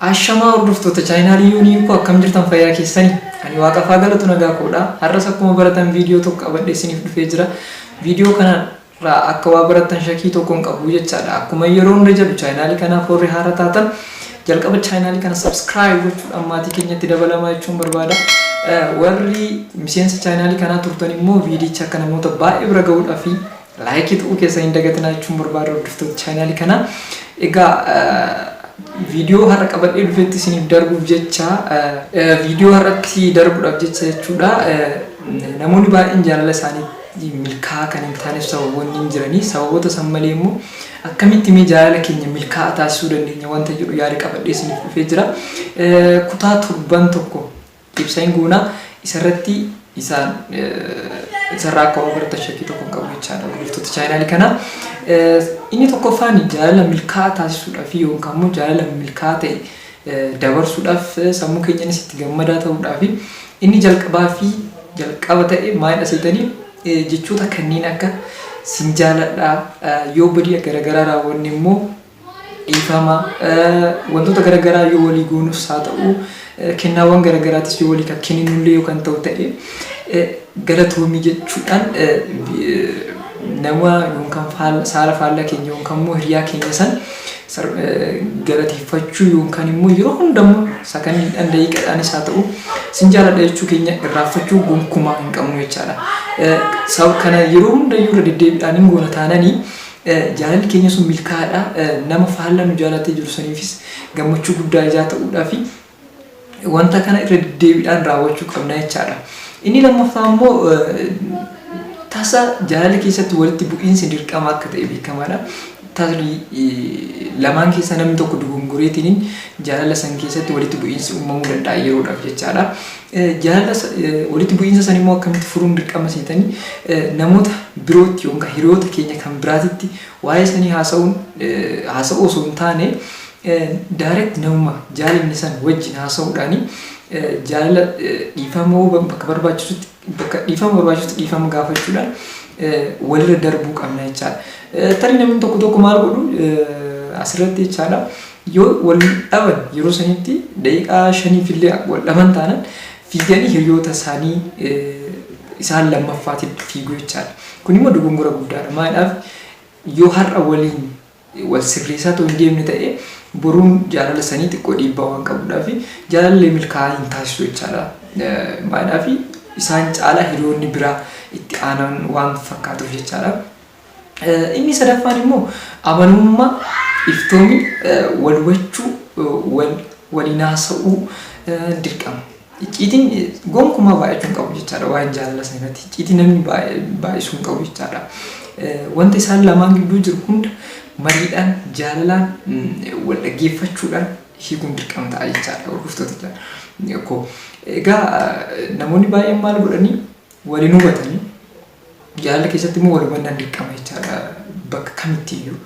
Ashamaa hordoftoota chaayinaalii Yuunii koo, akkam jirtan? Fayyaa keessanii? Ani waaqafaa galatu, nagaa koodha. Har'as akkuma baratan viidiyoo tokko qabadhee isiniif dhufee jira. Viidiyoo kanarraa akka waa barattan shakkii tokko hin qabu jechaadha. Akkuma yeroo hunda jedhu, chaayinaalii kanaaf warri haara taatan jalqaba chaayinaalii kana subscribe gochuudhaan maatii keenyatti dabalamaa jechuun barbaada. Warri miseensa chaayinaalii kanaa turtan immoo viidiyicha akka namoota baay'ee bira gahuudhaa fi like tuquu keessa hin dagatinaa jechuun barbaada, hordoftoota chaayinaalii kanaa. Egaa viidiyoo har'a qabadhee dhufetti isiniif darbuuf jecha, viidiyoo har'atti darbuudhaaf jecha jechuudha. Namoonni baay'een jaalala isaanii milkaa'aa kan hin taaneef sababoonni hin jiranii. Sababoota san malee immoo akkamitti mee jaalala keenya milkaa'aa taasisuu dandeenya wanta jedhu yaada qabadhee isiniif dhufee jira. Kutaa torban tokko ibsa hin goonaa, isarratti isaan isarraa akka waa baratan shakkii tokko hin qabu jechaadha, hordoftoota chaayinaalii kanaa. Inni tokkoffaan jaalala milkaa'aa taasisuudhaaf yookaan immoo jaalala milkaa'aa ta'e dabarsuudhaaf, sammuu keenyanis itti gammadaa ta'uudhaaf, inni jalqabaa fi jalqaba ta'e maalidha seetanii? Jechoota kanneen akka "sin jaaladhaa", yoo badii garaagaraa raawwanne immoo dhiifama, wantoota garaagaraa yoo walii goonus haa ta'u, kennaawwan garaagaraatis yoo walii kan kenninullee yoo kan ta'u ta'e, galatoomii jechuudhaan nama yookaan saala faallaa keenya yookaan immoo hiriyaa keenya san galateeffachuu, yookaan immoo yeroo hundammoo sakandiidhaan, daqiiqaadhaanis haa ta'u, "sin jaaladha" jechuu keenya irraanfachuu gonkumaa hin qabnu jechaadha. Kana yeroo hundayyuu irra deddeebiidhaan hin goona taananii jaalalli keenya sun milkaa'aadha. Nama faallaa nu jaalatee jiru saniifis gammachuu guddaa ijaa ta'uudhaa fi wanta kana irra deddeebiidhaan raawwachuu qabna jechaadha. Inni lammaffaa immoo tasa jaalala keessatti walitti bu'iinsi dirqama akka ta'e beekamaadha. Tarii lamaan keessa namni tokko dogongoreetiin jaalala san keessatti walitti bu'iinsi uumamuu danda'a yeroodhaaf jechaadha. Jaalala walitti bu'iinsa san immoo akkamitti furuun dirqama seetanii? Namoota birootti yookaan hiriyoota keenya kan biraatitti waa'ee sanii haasa'uun haasa'uu osoo hin taane, direct namuma jaalanne san wajjin haasa'uudhaani jaalala dhiifama bakka barbaachisutti, bakka dhiifama barbaachisutti dhiifama gaafachuudhaan walirra darbuu qabna jechaadha. Tarii namni tokko tokko maal godhu asirratti jechaadha? Yoo wal dhaban, yeroo sanitti daqiiqaa 5f illee wal dhaban taanaan, fiiganii hiriyoota isaanii isaan lammaffaatti fiiguu jechaadha. Kun immoo dogongora guddaadha. Maaliidhaaf? Yoo har'a waliin wal sirreessaa ta'uu hin deemne ta'e, boruun jaalala sanii xiqqoo dhiibbaa waan qabuudhaaf jaalallee milkaa'aa hin taasisu jechaadha. Maaliidhaaf? Isaan caalaa hiriyoonni biraa itti aanan waan fakkaatuuf jechaadha. Inni sadaffaan immoo amanamummaa, iftoomin wal hubachuu, waliin haasa'uu dirqama. Icciitiin gonkumaa baay'achuu hin qabu jechaadha waa'een jaalala sana irratti. Icciitii namni baay'isuu hin qabu jechaadha. Wanta isaan lamaan gidduu jiru hunda mariidhaan, jaalalaan, wal dhaggeeffachuudhaan hiikuun dirqama ta'a jechaadha, hordoftoota. Egaa namoonni baay'een maal godhanii? Waliin hubatanii. Jaalala keessatti immoo wal hubannaan dirqama jechaadha. Bakka kamitti iyyuu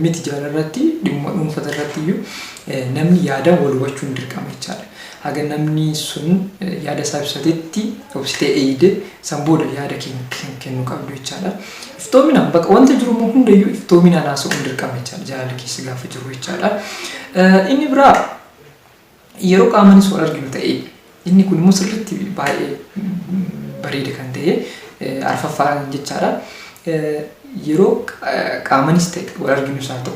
miti, jaalala irratti, dhimma dhuunfata irratti iyyuu namni yaadaan wal hubachuun dirqama jechaadha. Haga namni sun yaada isaa ibsatetti obsitee eeyide, san booda yaada kennuu qabdu jechaadha. Iftoominaan bakka wanta jiru immoo hundayyuu iftoominaan haasa'uun dirqama jechaadha jaalala keessa gaafa jiru jechaadha. Inni biraa yeroo qaamanis wal arginu ta'ee, inni kun immoo sirriitti baay'ee bareeda kan ta'e arfaffaa jechaadha. Yeroo qaamanis ta'e wal arginus haa ta'u,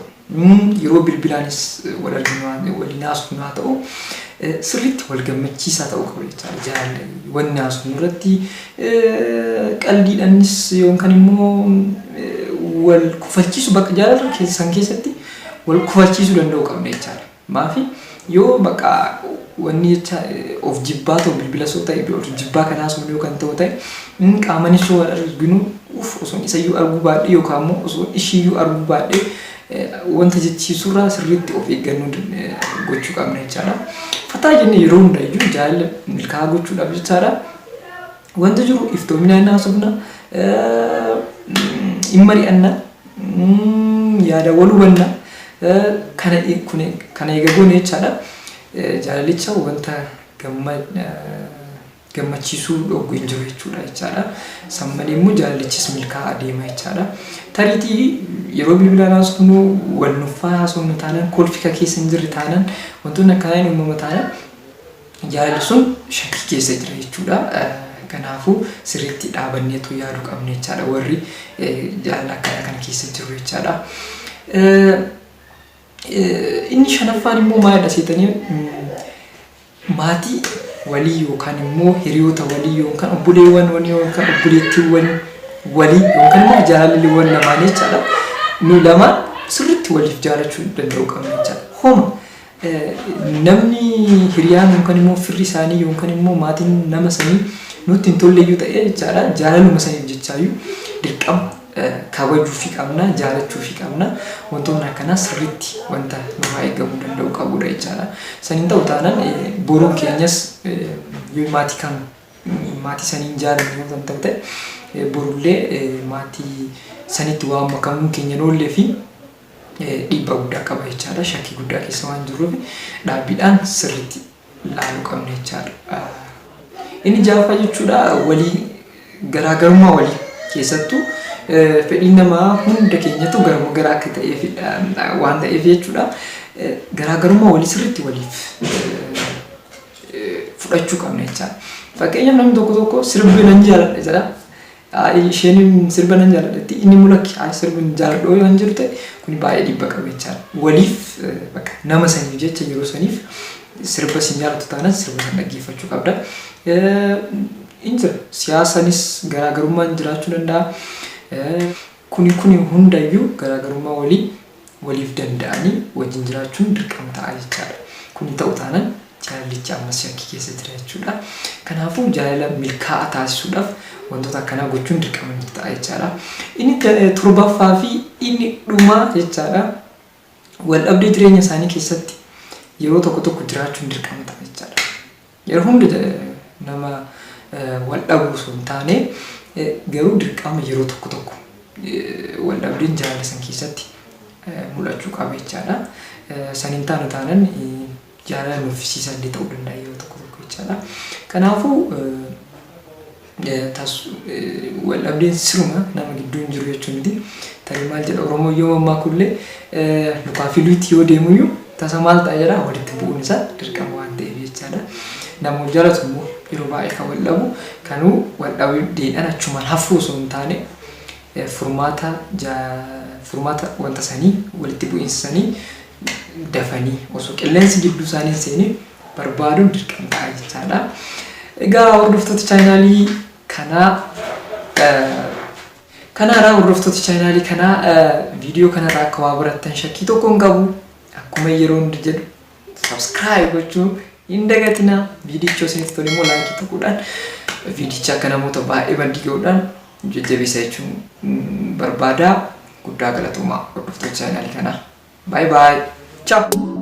yeroo bilbilaanis wal arginu, waliin haasofnu haa ta'u, sirriitti wal gammachiisaa ta'uu qaba jechaadha. Jaalalli wanni haasofnu irratti qaldiidhaanis yookaan immoo wal kofalchiisu, bakka jaalala san keessatti wal kofalchiisuu danda'uu qabna jechaadha. Maafi yoo bakka wanni jecha of jibbaa ta'u, bilbila soo ta'e of jibbaa kan haasofnu yoo kan ta'u ta'e, qaamanis yoo wal arginu, "Uf, osoo isayyuu arguu baadhee" yookaan immoo "Osoo ishiiyyuu arguu baadhee" wanta jechiisurraa sirriitti of eeggannoo gochuu qabna jechaadha. Fataa jennee yeroo hundayyuu jaalala milkaa'aa gochuudhaaf jechaadha. Wanta jiru iftoominaan haasofna, hin mari'anna, yaada wal hubanna. Kana kana eega goone jechaadha. Jaalalicha wanta gamma gammachiisuu dhoggu hin jiru jechuudha jechaadha. San malee immoo jaalalichis milkaa'aa deema jechaadha. Tariitii yeroo bilbilaan haasofnu wal nuffaa haasofnu taanaan kolfi ka keessa hin jirre taanaan wantoonni akkanaa hin uumama taanaan jaalalli sun shakkii keessa jira jechuudha. Kanaafuu sirriitti dhaabanneetu yaaduu qabna jechaadha warri jaalala akkanaa kana keessa jiru jechaadha. Inni shanaffaan immoo maalidha seetanii maatii walii yookaan immoo hiriyoota walii yookaan obboleewwan walii yookaan obboleettiiwwan walii yookaan immoo jaalalliiwwan lamaan jechaadha. Nu lamaan sirriitti waliif jaalachuu danda'uu qabna jechaadha. Homa namni hiriyaan yookaan immoo firri isaanii yookaan immoo maatiin nama sanii nutti hin tolleyyuu ta'ee jechaadha. Jaalaluma saniif jechaayyuu dirqama kabajuufii qabna, jaalachuufii qabna. Wantoonni akkanaa sirriitti wanta nurraa eegamuu danda'u qabudha jechaadha. San hin ta'u taanaan boruun keenyas yoo maatii kan maatii sanii hin jaalanne yoo kan ta'u ta'e borullee maatii sanitti waan makamuun keenya hin oollee fi dhiibbaa guddaa qaba jechaadha. Shakkii guddaa keessa waan jirruuf dhaabbiidhaan sirriitti laaluu qabna jechaadha. Inni ja'affaa jechuudha walii garaagarummaa walii keessattuu fedhiin namaa hunda keenyatu garuma gara akka ta'eef waan ta'eef jechuudha. Garaagarummaa walii sirriitti waliif fudhachuu qabna jechaadha. Fakkeenyaaf namni tokko tokko sirbi nan jaaladha jedha. Isheen sirba nan jaaladha inni immoo lakki sirba hin jaaladhu yoo hin jiru ta'e kun baay'ee dhiibba qaba jechaadha. Waliif bakka nama saniif jecha yeroo saniif sirba sin jaalatu taanaan sirba san dhaggeeffachuu qabda. In jira siyaasanis garaagarummaan jiraachuu danda'a. Kuni kuni hundayyuu garaagarummaa walii waliif danda'anii wajjin jiraachuun dirqama ta'a jechaadha. Kuni ta'u taanaan jaalallichi ammas shakkii keessa jira jechuudha. Kanaafuu jaalala milkaa'aa taasisuudhaaf wantoota akkanaa gochuun dirqama nutti ta'a jechaadha. Inni torbaffaa fi inni dhumaa jechaadha. Wal dhabdee jireenya isaanii keessatti yeroo tokko tokko jiraachuun dirqama ta'a jechaadha. Yeroo hunda nama wal dhabu osoo hin taane garuu dirqama yeroo tokko tokko wal dhabdeen jaalala san keessatti mul'achuu qaba jechaadha. San hin taane taanan jaalala nuffisiisaa illee ta'uu danda'a yeroo tokko tokko jechaadha. Kanaafuu wal dhabdeen siruma nama gidduu hin jiru jechuu miti. Tarii maal jedha Oromoo yoo mammaakullee lukaa fi luyti yoo deemuyyuu tasa maal ta'a jedha walitti bu'uun isaa dirqama waan ta'eef jechaadha. Nama wal jaalatu immoo yeroo baay'ee kan wal dhabu kanuu wal dhabdeedhaan achumaan hafuu osoo hin taane furmaata furmaata wanta sanii walitti bu'iinsa sanii dafanii osoo qilleensi gidduu isaanii hin seenin barbaaduun dirqama ta'a jechaadha. Egaa hordoftoota chaanaalii kanaa kanaadha hordoftoota chaanaalii kanaa viidiyoo kanarraa akka waa barattan shakkii tokko hin qabu. Akkuma yeroo hundi jedhu subscribe gochuu hin dagatinaa. Viidiyicha isinitti tole immoo laayikii tuquudhaan viidiyicha akka namoota baay'ee baddii ga'uudhaan jajjabeessa jechuun barbaada. Guddaa galatoomaa hordoftoota chaanaalii kanaa. Bye bye. Ciao.